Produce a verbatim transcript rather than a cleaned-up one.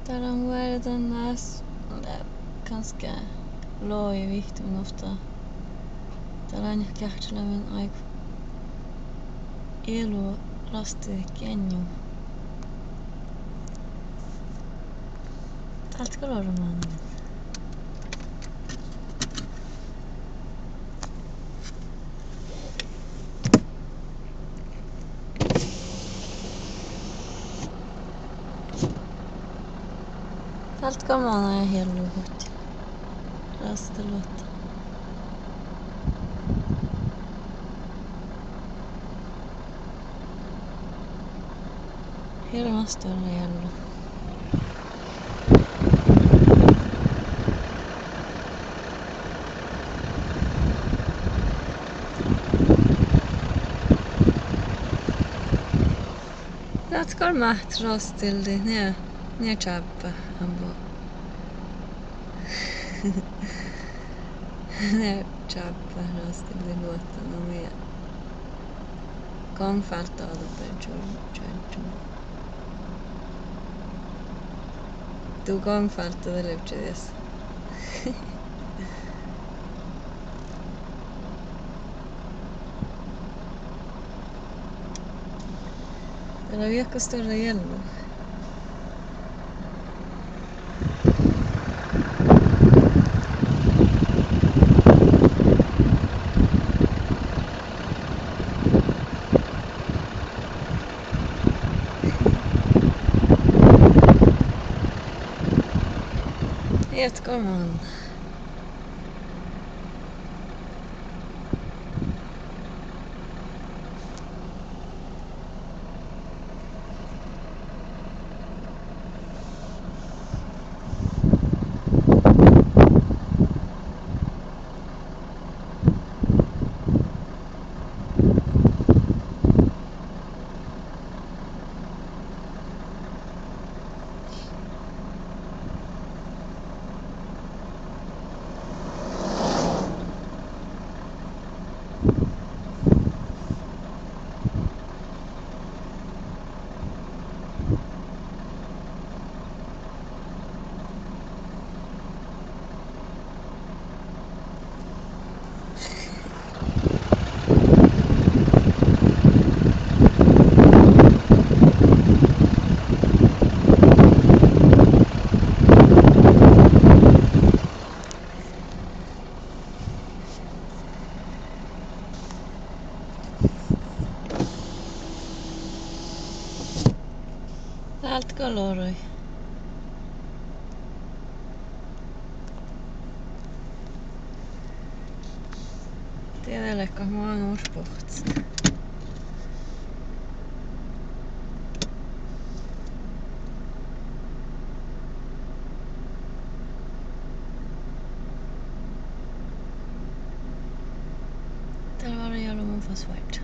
Dál lean vuordánas, eh, gánske logi vihtta minutta. Dál lean geahččaleamen áiggi. Ealu rastidit geainnu. Dál gal orru mannan. Dál gal mannan ealu luhtte. Rastaluotta. Hirbmat stuorra ealu. Dat gal máhttit rastildit nie, nie čábbát, ámbu. Nie čábbát rastildit luotta, nu mii goŋ fálddá oađa beare čuožžu. Du goŋ fálddá de livččii dies. Dat lea viehka stuorra ealu. Ieš go mannan. Dál gal orui. Dieđe leat go máŋga mus bohccot. Dál várra ealu mun fas váit.